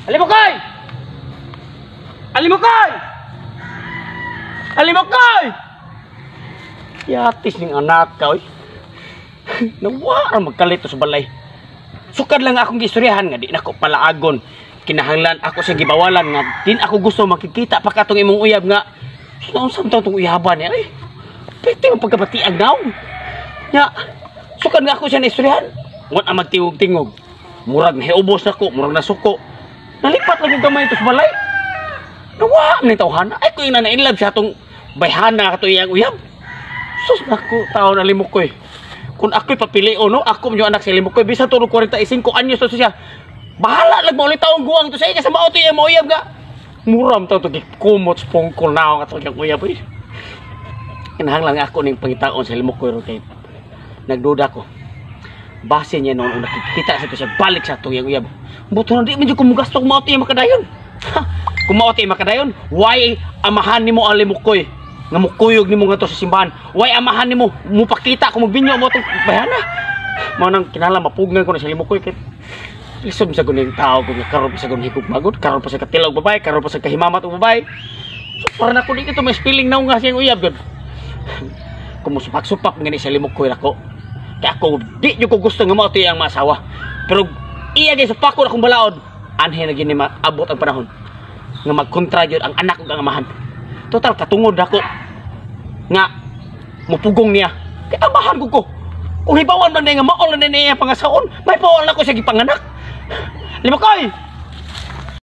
Alimukoy! Alimukoy! Alimukoy! Yatis ning anak ka, oy. Nawa ra magkalito sa balay. Sukad lang akong gistoryahan nga di nako palaagon. Kinahanglan ako sa gibawalan nga din ako gusto makikita pa katong imong uyab nga unsa man tong uyaban niya ay. Pwede mo pagkabatiag daw. Nya, sukad nga ako siya na istoryahan. Wa ang magtingog-tingog. Murag nahiubos nako, murag nasuko. Nalipat lang kong gamay ito sa balay. Nawa ni tawhana. Ay ko yung na in love siya atong bayhana kato iyang uyab. Sus nako, tao na limukoy. Kung ako'y papili o no, ako yung anak sa limukoy. Bisa turog 45 anyos to siya. Bahala lang mo ulit taong guwang to sa iya sa mao to iyang mauyab nga. Muram to to kumot sa pungkol na ako katong iyang uyab. Uy. Kinahanglan nga ako ning pangitaon sa limukoy ro kay nagduda ko. Base niya noon nakikita sa to siya balik sa atong iyang uyab. Buto na di man jud kumugasto kung mao to iyang makadayon. Ha, kung mao to iyang makadayon, why amahan nimo ang limukoy? Nga mukuyog nimo ngadto sa simbahan. Why amahan nimo mupakita kung magbinyo mo tong bayhana? Mao nang kinahanglan mapugngan ko na sa limukoy kay lisod sa guning tao kung karon pa sa guning higog magod, karon pa sa katilaw babae, karon pa sa kahimamat og babae. So para na ko di ito may spilling na nga siyang uyab gud. Kung musupak-supak ngani sa limukoy nako. Kaya ako di jud ko gusto nga mao to iyang maasawa. Pero iya gyud supakon akong balaod. Anhe na gyud ni maabot ang panahon nga magkontra gyud ang anak ug ang amahan. Total katungod ako nga mupugong niya. Kay amahan ko ko. Kung hibawan man niya nga mao na niya pangasaon, may pawal na ko siya gipanganak. Limukoy!